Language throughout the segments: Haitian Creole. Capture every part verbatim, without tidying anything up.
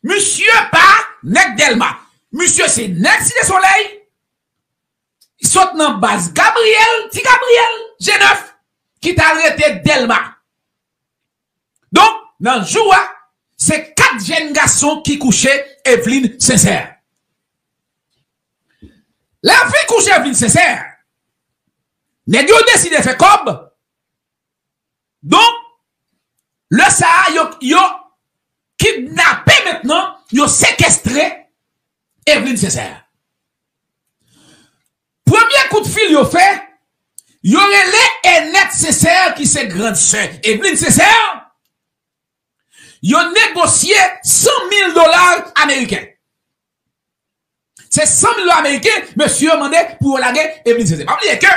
Misye pa nèg Dèlma. Misye se nèg Site Solèy. Sot nan baz Gabriyèl, Ti Gabriyèl, G nèf, ki t al rete Dèlma. Donk, nan jou a, se kat jèn gason ki kouche Evelyne Sincère. Lè yo fin kouche Evelyne Sincère, nèg yo deside fè kòb. Donk, lè sa a, yo, yo kidnape mentnan, yo sekestre Evelyne Sincère. Premye kout fil yo fè, yo rele Enèt Sincère ki se grann sè Evelyne Sincère. Yo negosye san mil dola ameriken. Se san mil dola ameriken, mesye yo mande pou yo lage Evelyne Sincère. Pa bliye ke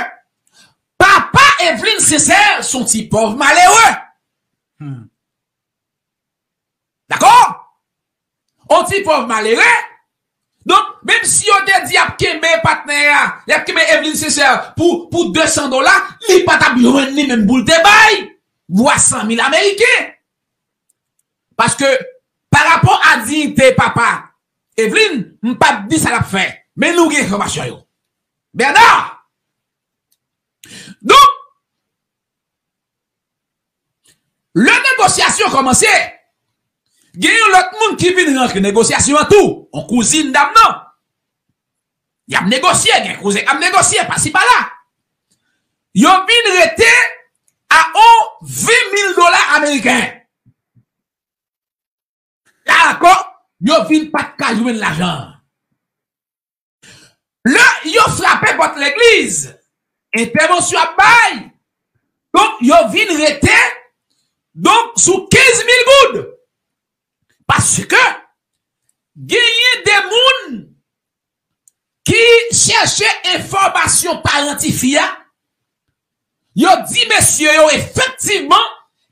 papa Evelyne Sincère se yon ti pòv malere. Hmm. Dakò? Yon ti pòv malere. Donk, menm si yo te di y ap kenbe patnè a, y ap kenbe Evelyne Sincère pou, pou de san dola, li pa t ap jwenn li menm pou l te bay. Vwa san mil ameriken. Paske, pa rapò a diyite papa Evelyne, m p ap di sa l ap fè. Men nou gen enfòmasyon yo. Bernard! Donk, lè negosyasyon kòmanse, gen yon lòt moun ki vin rantre negosyasyon an tou, yon kouzin dam nan. Y ap negosye, gen kouzin k ap negosye, pasi pala. Yo vin rete a yon ven mil dola ameriken. Dakò, yo vin pa t ka jwenn lajan an. Lè yo frape pòt legliz, entèvansyon ap bay. Donk, yo vin rete, donk, sou kenz mil goud. Paske genyen de moun ki chèche enfòmasyon paran tifi a, yo di mesye yo efektivman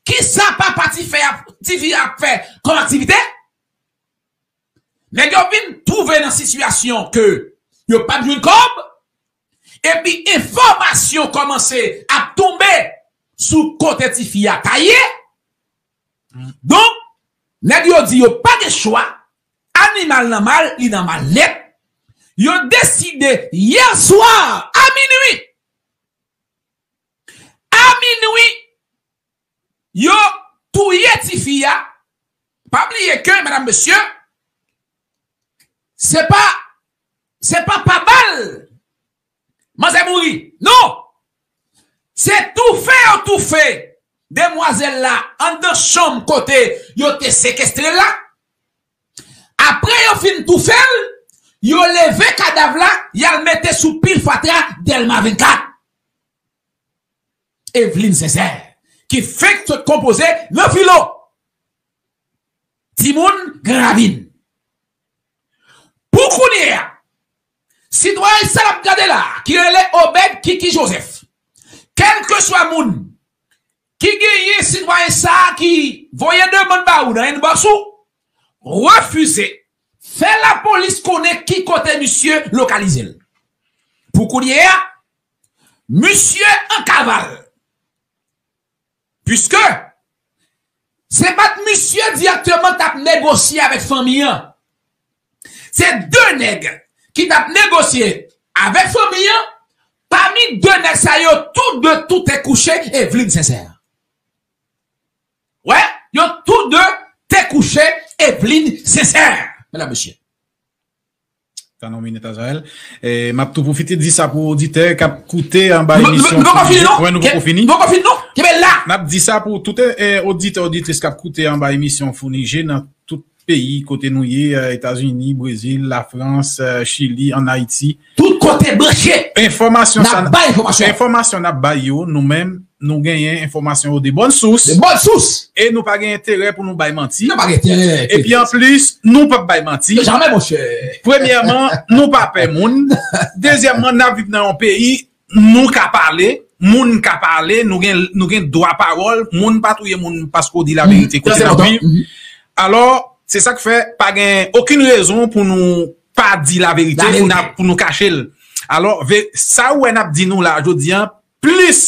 kisa papa tifi a, tifi a ap fè kòm aktivite. Nèg yo vin twouve nan sitiyasyon ke yo p ap jwenn kòb, epi enfòmasyon kòmanse ap tonbe sou kote tifi a ta ye. Donk, nèg yo di yo pa gen chwa, animal nan mal, li nan mal nèt. Yo deside yè swa a minwi. A minwi, yo touye tifi a. Pa bliye ke, medam, mesye, se pa, se pa pa bal manzè mouri. Non! Se toufe yo toufe demwazèl la anndan chanm kote yo te sekestre l la. Apre yo fin toufe l, yo leve kadav la, y al mete sou pil fatra Dèlma vennkat. Evelyne Sincère, ki fenk sot konpoze nan filo. Timoun Gran Ravin. Pou kounye a, sitwayen sa l ap gade la, ki rele Obed Kiki Joseph, kèlkeswa moun ki genyen sitwayen sa a ki voye demann ba ou nan inbox ou, refize, fè lapolis konnen ki kote misye lokalize l. Pou kounye a, misye an kaval. Piske se pa t misye dirèkteman t ap negosye avèk fanmi an. Se de nèg ki t ap negosye avèk fanmi an. Pami de nèg sa yo, tou de tou te kouche Evelyne Sincère. Wè, yo tou de te kouche Evelyne Sincère, medam, mesye. Tann yon minit, Azrael. E, m ap tou pwofite di sa pou oditè k ap koute anba emisyon. Nou poko fini, non? Wè, nou poko fini. Nou poko fini, non? Kenbe la! N ap di sa pou tout, e, oditè, oditris k ap koute anba emisyon Founi Je nan tout peyi kote nou ye, e, Etazini, Brezil, Lafrans, e, Chili, ann Ayiti. Tout kote branche! Enfòmasyon sa n ap bay, enfòmasyon n ap bay yo, nou menm, nou genyen enfòmasyon yo de bòn sous. De bòn sous. E nou pa gen enterè pou nou bay manti. Nou pa gen enterè. Epi anplis, nou p ap bay manti. Jamè, monchè. Premyèman, nou pa pè moun. Dezyèmman, n ap viv nan yon peyi, nou ka pale, moun ka pale, nou gen, nou gen dwa pawòl, moun pa touye moun paske w di laverite kote n ap viv. Alò, se sa k fè pa gen okenn rezon pou nou pa di laverite, pou n ap, pou nou kache l. Alò, ve-, sa ou wè n ap di nou la, jodi a, plis,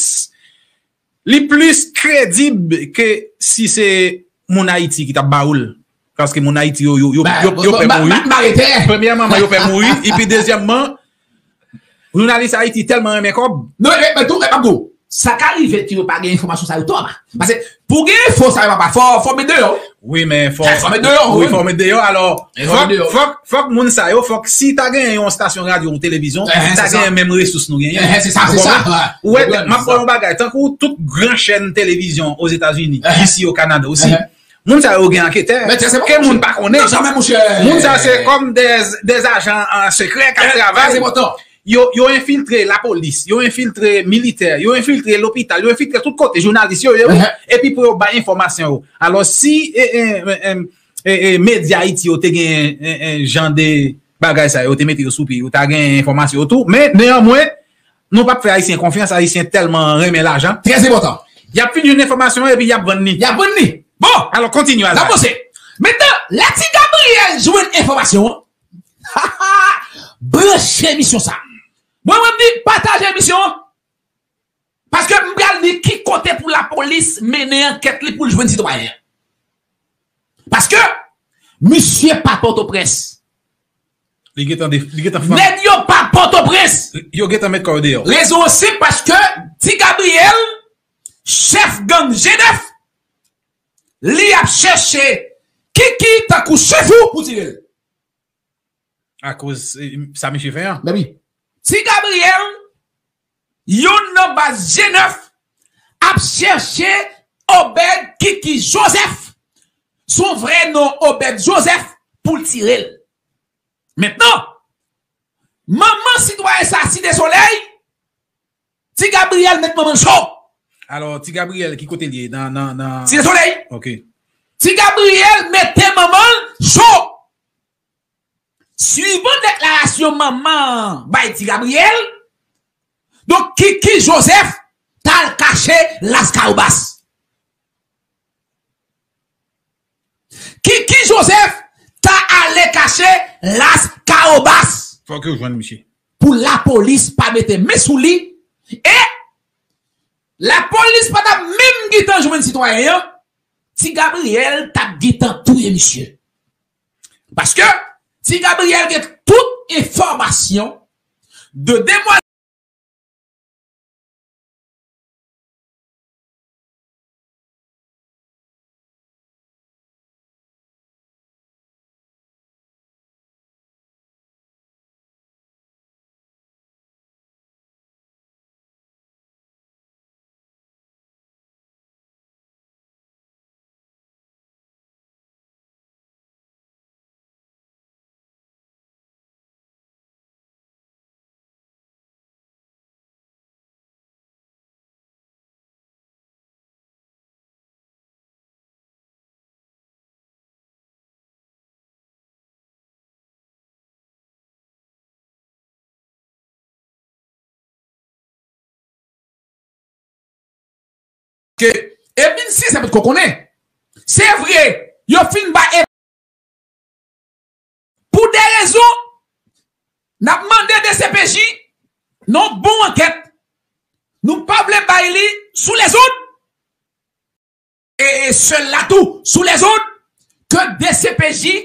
li plis kredib ke si se moun Ayiti ki t ap ba ou l. Paske moun Ayiti yo, yo, yo, yo, yo pè mouri. Premyèman, yo pè mouri. Epi dezyèmman, jounalis Ayiti tèlman renmen kòb. Non, men, men tou, men m ap di w, sa ka rive ke yo pa gen enfòmasyon sa yo tou anba. Paske pou gen enfo sa yo anba, fò, fò met deyò. Wi, men fò, fò met deyò, wi, fò met deyò. Alò, fòk, fòk, fòk moun sa yo, fòk si ta gen yon estasyon radyo, yon televizyon, ta gen menm resous nou genyen. Se sa, se sa. Ou wè, m ap pran yon bagay, tankou tout gran chèn televizyon Ozetazini, isi o Kanada osi. Moun sa yo gen anketè. Ke moun pa konnen. Moun sa se kòm de, de ajan sekrè k ap travay. Yo, yo enfiltre lapolis, yo enfiltre militè, yo enfiltre lopital, yo enfiltre tout kote, jounalis yo, yo, epi pou yo bay enfòmasyon yo. Alò, si e, e, e, e, e, medya Ayiti yo te gen e, e, jan de bagay sa yo, te mete yo sou pye, yo ta gen enfòmasyon yo tou. Men, neyanmwen, nou p ap fè Ayisyen konfyans, Ayisyen tèlman renmen lajan. Trè enpòtan. Y ap fin jwenn enfòmasyon epi y ap vann li. Y ap vann li. Bon, alò, kontinye, Azal. N ap avanse. Mentnan, lè Ti Gabriyèl jwenn enfòmasyon an, branche emisyon sa. Mwen, mwen di, pataje emisyon an. Paske m pral di ki kote pou lapolis mennen ankèt li pou l jwenn sitwayen an. Paske misye pa Pòtoprens. Li gentan de, li gentan fann. Nèg yo pa Pòtoprens. Yo gentan met kò yo deyò. Rezon an senp, paske Ti Gabriyèl, chèf gang G nèf, li ap chèche Kiki tankou chèf ou pou tire l. Akoz, e, sa misye fè an? Mezanmi, Ti Gabriyèl, youn nan baz G nèf, ap chèche Obed Kiki Joseph, son vrè non Obed Joseph, pou l tire l. Mentnan, manman sitwayen sa, Site Solèy, Ti Gabriyèl met manman l cho. Alò, Ti Gabriyèl, ki kote l ye? Nan, nan, nan Site Solèy. Ok. Ti Gabriyèl mete manman l cho. Suivan deklarasyon manman an bay Ti Gabriyèl, donk, Kiki Joseph t al kache Las Kawobas. Kiki Joseph ta ale kache Las Kawobas. Fòk yo jwenn misye. Pou lapolis pa mete men sou li, e lapolis pa t ap menm gentan jwenn sitwayen an, Ti Gabriyèl t ap gentan touye misye. Paske Ti Gabriyèl gen tout enfòmasyon de demwazèl. Ke Evelyn Sincère potko konnen. Se vre, yo fin ba Ev-, pou de rezon, n ap mande D C P J nan bon ankèt. Nou pa vle bay li sou lezòd. E, e sèl la tou, sou lezòd, ke D C P J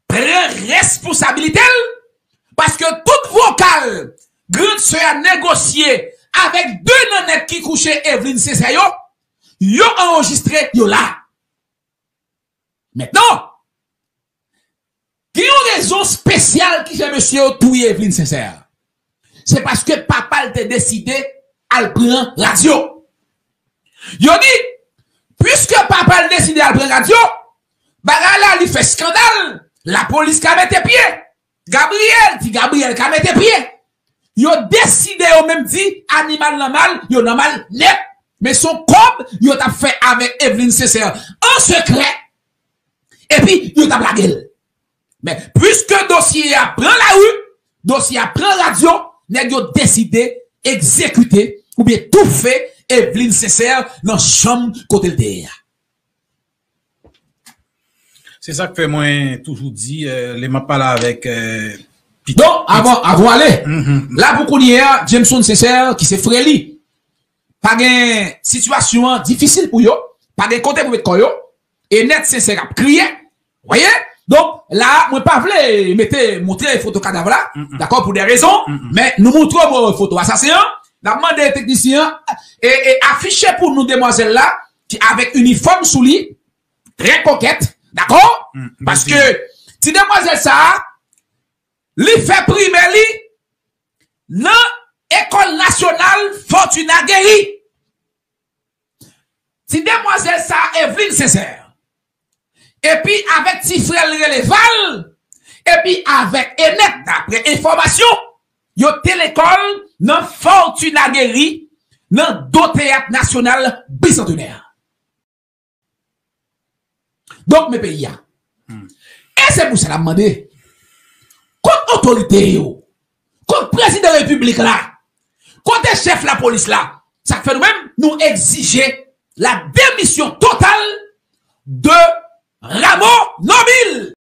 pran responsabilite l, paske tout vokal grann sè a negosye avèk de nan nèg ki kouche Evelyn Sincère yo, yo anrejistre, yo la. Mentnan, gen yon rezon espesyal ki fè mesye yo touye Evelyn Sincère. Se paske papa l te deside al pran radyo. Yo di, piske papa l deside al pran radyo, bagay la li fè eskandal, lapolis ka mete pye. Gabriyèl, Ti Gabriyèl ka mete pye. Yo deside yo menm di animal nan mal, yo nan mal nèt. Men se yon kòb yo t ap fè avèk Evelyn Sincère an sekrè. Epi yo t ap lage l. Men, piske dosye a pran lari, dosye a pran radyo, nèg yo deside egzekite oubyen toufe Evelyn Sincère nan chanm kote l te ye a. Se sa k fè mwen toujou di, eh, lè m ap pale avèk, eh, pitit. Donk, avan, avan ale, la pou kounye a, Jameson Sincère, ki se frè li, pa gen, sitiyasyon an difisil pou yo, pa gen kote pou met kò yo, Enèt Sensè ap kriye. Voyez? Donk, la, mwen pa vle mete, montre foto kadav la, dakò, pou de rezon, men nou montre w foto asasen an, n ap mande teknisyen an, e, e afiche pou nou demwazèl la, ki avèk inifòm sou li, trè kokèt, dakò? Paske ti demwazèl sa a, li fè primè li nan Ekòl Nasyonal Fortuna Guéry. Ti demwazèl sa a, Evelyne Sincère. Epi avèk ti frè l rele Val, epi avèk Enèt, daprè enfòmasyon, yo te lekòl nan Fortuna Guéry, nan do Teyat Nasyonal Bisantenè. Donk, men peyi a. E se pou sa n ap mande, kot otorite yo, kot prezidan repiblik la, kote chèf lapolis la, sa k fè nou menm, nou egzije la demisyon total de